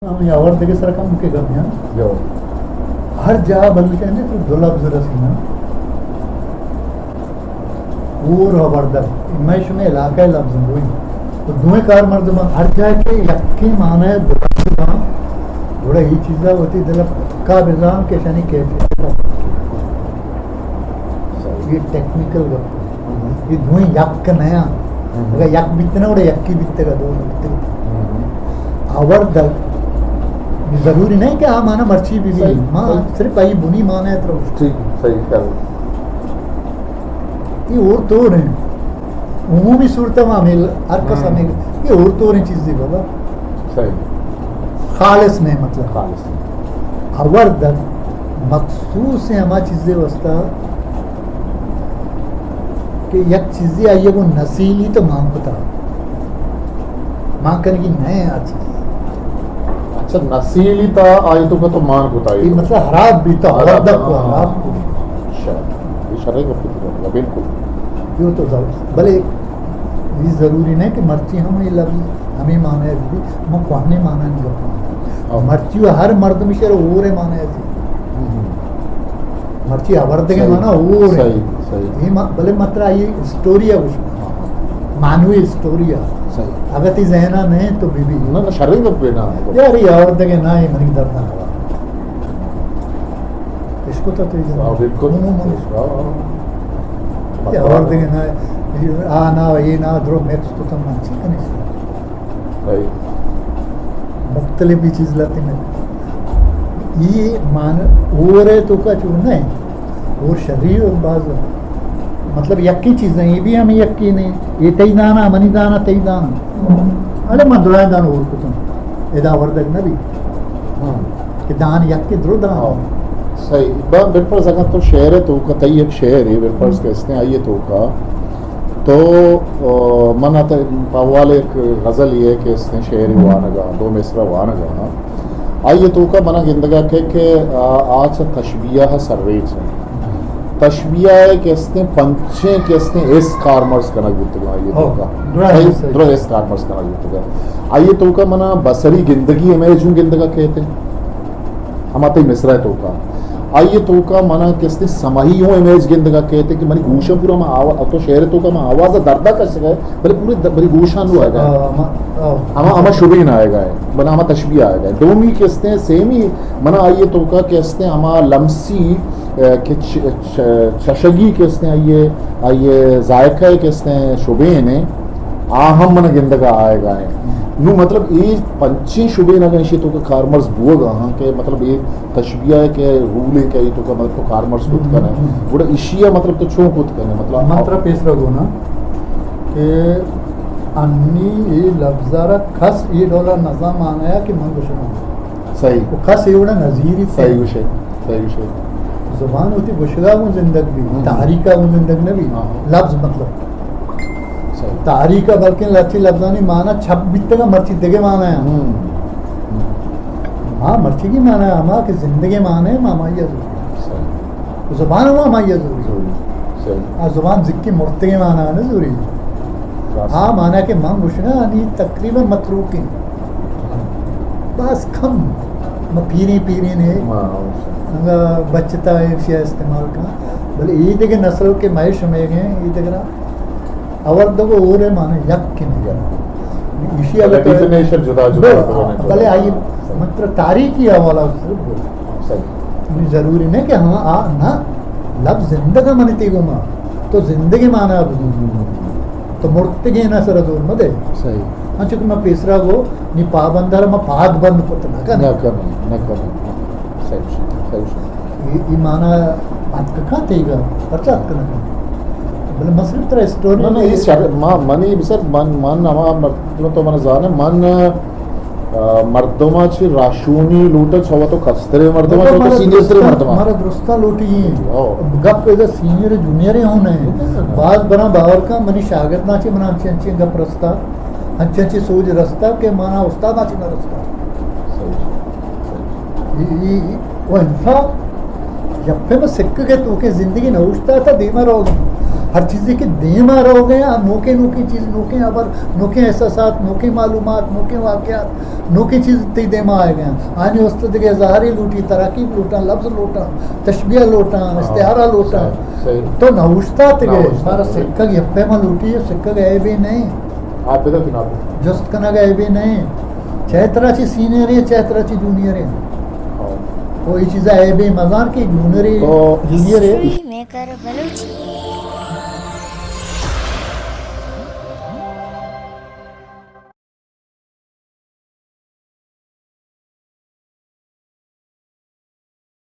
ہمے آوردگے سرا کمکے گپ جناں۔ جو۔ ہر جاہ بلوچانی تو دو لفظ رسیناں۔ ہور ءُ آوردگ۔ مئے شمئے علاقہ ءِ لفظ دوئیں۔ تو دوئیں کارمردماں ہر جاہ کہ یکیں معنی ءَ دو لفظ باں، گڑا اے چیز ءَ وتی دل ءَ پکا بزان کہ اشانی کیفیت۔ اے ٹیکنیکل گپ۔ اے دوئیں یک نہ آں۔ ہم۔ اگاں یک بیتنہ، گڑا یکے بیتگ ءَ دو نہ بیتگ۔ ہم۔ آوردگ ضروری نہ کہ آ معنی مرچی بہ بی۔ صحیح، ما صحیح۔ صرف آئی بنی معنی ءَ ترو۔ ٹھیک، صحیح کر۔ اے ہور تور ایں۔ عمومی صورت ءَ ما ہمے، ہر کس ہم۔ ہمے، اے ہور تور ایں چیزے بابا۔ صحیح۔ خالص نہ ایں مطلب۔ خالص نہ ایں۔ آوردگ مخصوص ایں ہما چیزے واسطہ کہ یک چیزے آئی ءَ گوں نسیلی تو مان کتا۔ مان کنگی نہ ایں آ چیز۔ اچھا، نسیلی تا آئی توکا تو مان کتا اے۔ مطلب خراب بیتا، آوردگ کو خراب کو۔ اچھا، اے شریں گپے تو، بالکل۔ اے تو ضرور، بلے اے ضروری نہ کہ مرچی ہم اے لفظ ہمے معنی ءَ بہ بی، ما کوہنیں معنی ءَ گپ کناں۔ ہاں۔ مرچی ءَ ہر مردم شر ہور ءِ معنی ءَ دی۔ ہم۔ مرچی آوردگے صحیح۔ معنی ہور ایں۔ صحیح، صحیح۔ اے ما-، بلے ما ترا اے اسٹوری ءَ گوش۔ ہاں، ہاں۔ معنوی اسٹوری ءَ۔ صحیح۔ اگاں تئی ذہن ءَ نہ ایں تو بہ بی۔ نہ، نہ، شریں گپ ایں نا۔ یار، اے آوردگے نا، اے منی درد نہ ہوا۔ اشکتا تئی ذہن ءَ۔ ہاں، بالکل۔ ہوں، ہوں، ہوں۔ ہاں، ہاں۔ اے آوردگے نا، آ نا، اے نا، درو مکس کتا، من چی کنیں؟ صحیح۔ مختلف بھی چیز لاتے میں۔ اے مان ہور ءِ توکا چو نہ ایں۔ ہور شری ءُ باز، مطلب، یکیں چیز ایں، اے بھی ہمے یکیں ایں۔ اے تئی دان ءَ، منی دان ءَ، تئی دان ءَ۔ اڑے من درائیں دان ہور کتوں۔ ادا آوردگ نہ بی۔ ہاں۔ کہ دان یکے، درو دان۔ ہاں۔ صحیح۔ با-، بالفرض اگاں تو شعر ءِ توکا، تئی یک شعرے بالفرض کہ استیں، آئی ءِ توکا تو، آ، من ات پہ حوالہ یک غزلے کہ استیں، شعرے وانگا، دو مصرع وانگا۔ آئی ءِ توکا منا گندگا کہ، کہ آ، آ چہ تشبیہ ءَ سرریچ ایں۔ تشبیہ ءَ کہ استیں، پنچیں کہ استیں حس کارمرز کنگ بوتگ آئی ءِ ہو، توکا۔ درست، صحیح، صحیح۔ درست حس کارمرز کنگ بوتگ۔ آئی ءِ توکا منا بصری گندگی امیج اوں گندگا کیت۔ ہما تئی مصرع ءِ توکا۔ آئی ءِ توکا منا کہ استیں سمعی اوں امیج گندگا کیت کہ منی گوشاں پورا ما آوا-، تو شعر ءِ توکا ما آواز ءَ دردا کشگا، بلے پورے د-، منی گوشاں نوں آئیگا۔ آ، ہما، آ۔ ہما، ہما شبین آئیگا ایں، بلے ہما تشبیہ آئیگا ایں۔ دومی کہ استیں، سیمی منا آئی ءِ توکا کہ استیں ہما لمسی، اے، کہ چ-، چ-، چشگی کہ استیں آئی ءِ، آئی ءِ ذائقہ کہ استیں شبین ایں، آ ہم منا گندگا آئیگا ایں۔ نوں مطلب اے پنچیں شبین اگاں ایشی ءِ توکا کارمرز بوگا ہاں کہ مطلب اے تشبیہ ءِ کہ رولے کہ اے توکا مطلب تو کارمرز کت کنے۔ ہم۔ گڑا ایشی ءَ مطلب تو چون کت کنے؟ مطلب من ترا پیسرا گونا کہ انی اے لفظ ءَ را کس اے ڈول ءَ نزان معنی ءَ کہ من گوشگاں۔ صحیح۔ و کس اے وڑا نزیری۔ صحیح گوشے، صحیح گوشے۔ زبان وتی گوشگا گوں زندگ بی، ہم۔ تحریکا گوں زندگ نہ بی۔ ہاں۔ لفظ مطلب۔ صحیح۔ تحریکا بلکن لچی لفظانی معنی چپ بیتگا مرچی دگہ معنی ایں۔ ہم۔ ہاں، مرچی کی معنی ہما کہ زندگی معنی ما ہمائی زوری۔ صحیح۔ زبان ہم ہمائی زوری۔ زوری۔ صحیح۔ آ زبان زکی مرتگی معنی نہ زوری۔ راست۔ آ معنی کہ من گوشگا انی تقریباً متروکیں۔ باز کم، ما پیریں پیریں نے۔ ہاں، ہاں۔ انگا بچتا ایشی استعمال کن۔ بلے اے دگہ نسل کہ مئے شمئے گئے، اے دگہ آوردگ و ہور ء معنی یک کہ نہ۔ ایشی ء بلے اگاں تو ڈیفینیشن جدا جدا بل-، بلے آئی مطلب تاریخی حوالہ صرف بول۔ صحیح۔ نی ضروری نہ کہ ہاں آ نہ، لفظ زندگ ء من تئی گوما، تو زندگ ء معنی بگو۔ تو مرتگیں نہ سر زور مدے۔ صحیح۔ ہاں چونکہ من پیسرا گو، نی پابندر ما پاد بند کت نہ کن۔ نہ کن، نہ کن۔ صحیح، صحیح۔ اے، اے معنی اتک کنت تئی گا، پرچا اتک نہ کنت؟ بلے من صرف ترا اسٹوری نہ، نہ، اے شر-، ما، منی بسر، من، من ہما مردم تو من زانہ، من، آ، مردما چی راشونی لوٹا چوا تو کسترے مردما، مطلب چوا تو مارا سینئر ترے درستاں، مردما۔ مارا درستاں لوٹی۔ او۔ گپ ادا سینئر جونیئر ہوں نہ۔ نہ، نہ، نہ۔ باز براں باور کن منی شاگرداں چی من انچیں انچیں گپ رستا، انچیں انچیں سوج رستا کہ مانا استاداں چی نہ رستا۔ صحیح، صحیح۔ اے، اے، اے، و انسان یک پیم سکگ ء توکیں زندگی نہ اوشتاتا دیما روگ۔ ہر چیزے کہ دیما روگ ءَ اَنت، نوکیں نوکیں چیز، نوکیں ہبر، نوکیں احساسات، نوکیں معلومات، نوکیں واقعات، نوکیں چیز تئی دیما آئیگ ءَ اَنت۔ آیانی واستہ دگہ اظہارے لوٹی، تراکیب لوٹاں، لفظ لوٹاں، تشبیہ لوٹاں، ہاں، استعارہ لوٹاں۔ صحیح، صحیح۔ تو نہ اوشتات ئے، نہ اوشتات ئے۔ مارا سکگ یک پیما لوٹی، سکگ عیبے نہ اِنت۔ آپ بدل کن آپ۔ جست کنگ عیبے نہ اِنت۔ چاہے ترا چہ سینئر اِنت، چاہے ترا چہ جونیئر اِنت۔ ہاں۔ تو اے چیزا عیبے مزان کہ جونیئر اِنت، تو جونیئر اِنت۔ History maker Balochi.